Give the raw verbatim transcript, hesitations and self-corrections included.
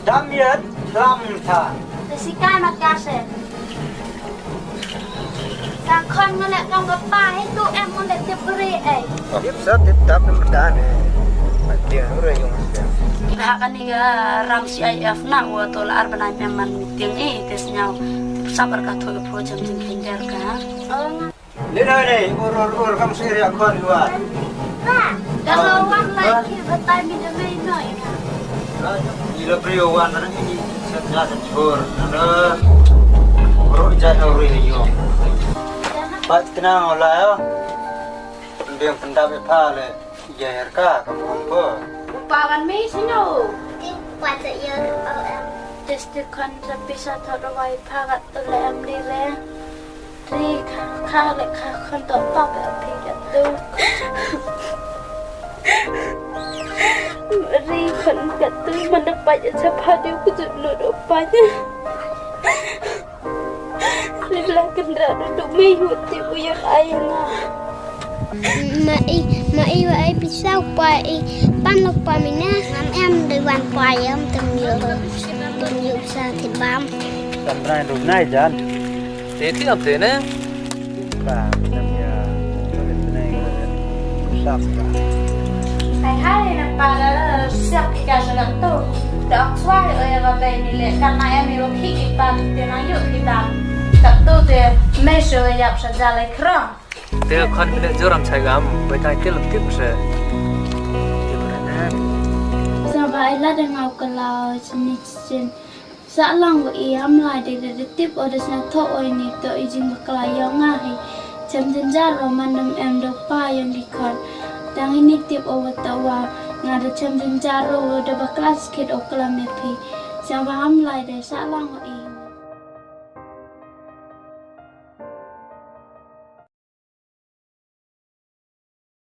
Dam ïa tlam tha. Te sikai mat ka se. Ka khon ngole kam ka pa hi tu em ngole tip bri ei. Tip sa tip tap em ta ne. Mat dia ure yung. Ha kani ka ram C I F na wa to la ar bnai mem man meeting ei te sñiaw. Tip sa bar ka thoi pho jam jing kinder ka. Ni na ni ur ur ur kam sir ya khon wa. Ka lo wan lai ki batai mi de mei noi. Ni la brio wan na ni sa ja sa chur na. Ro ja na ri yo. Pat kna la yo. Biang pendap e pha le. Ïa ka ka pom ko. Upa wan mi sino. Tin pa ta ïa ka em. Just the con sa pisa thot wai pha kat tu le em ni le. Ri kha kha le kha khon to pa pe pi kat tu. Ri khon kat tu man da pa ïa sa pha diu ku tu no do pa ïa. Ri la kendra duduk mei hut ti u ïa ai nga. Ma i, ma i wa ai pisa u pa i pan lok pa mina. Ngam em dei wan pa yam tem yo. Tem yo sa ti bam. Tam rai duk nai jan. Te ti ap te ne. Ba, tam ya. Sap ba. Hai hai na pa la la siap ki ka sa tu. Te ok suai o ya ba bai ni le kan na em yo ki ki pa te na yo ki ta. Ka tu te me so ya sa ja le kro. Te khon bine joram chai gam, bai tai tel tip se. Te bra na. Sa bai la de ngau ka lau chini chin. Sa lang wa i am lai de de tip o de sna tho o ini to i jing bakla yong nga hi. Chem jin jar ro man dam em do pa yong ki khon. Tang ini tip o wa to wa nga de chem jin jar ro wa de bakla skit o klam ya phi. Sa ba am lai de sa lang wa i.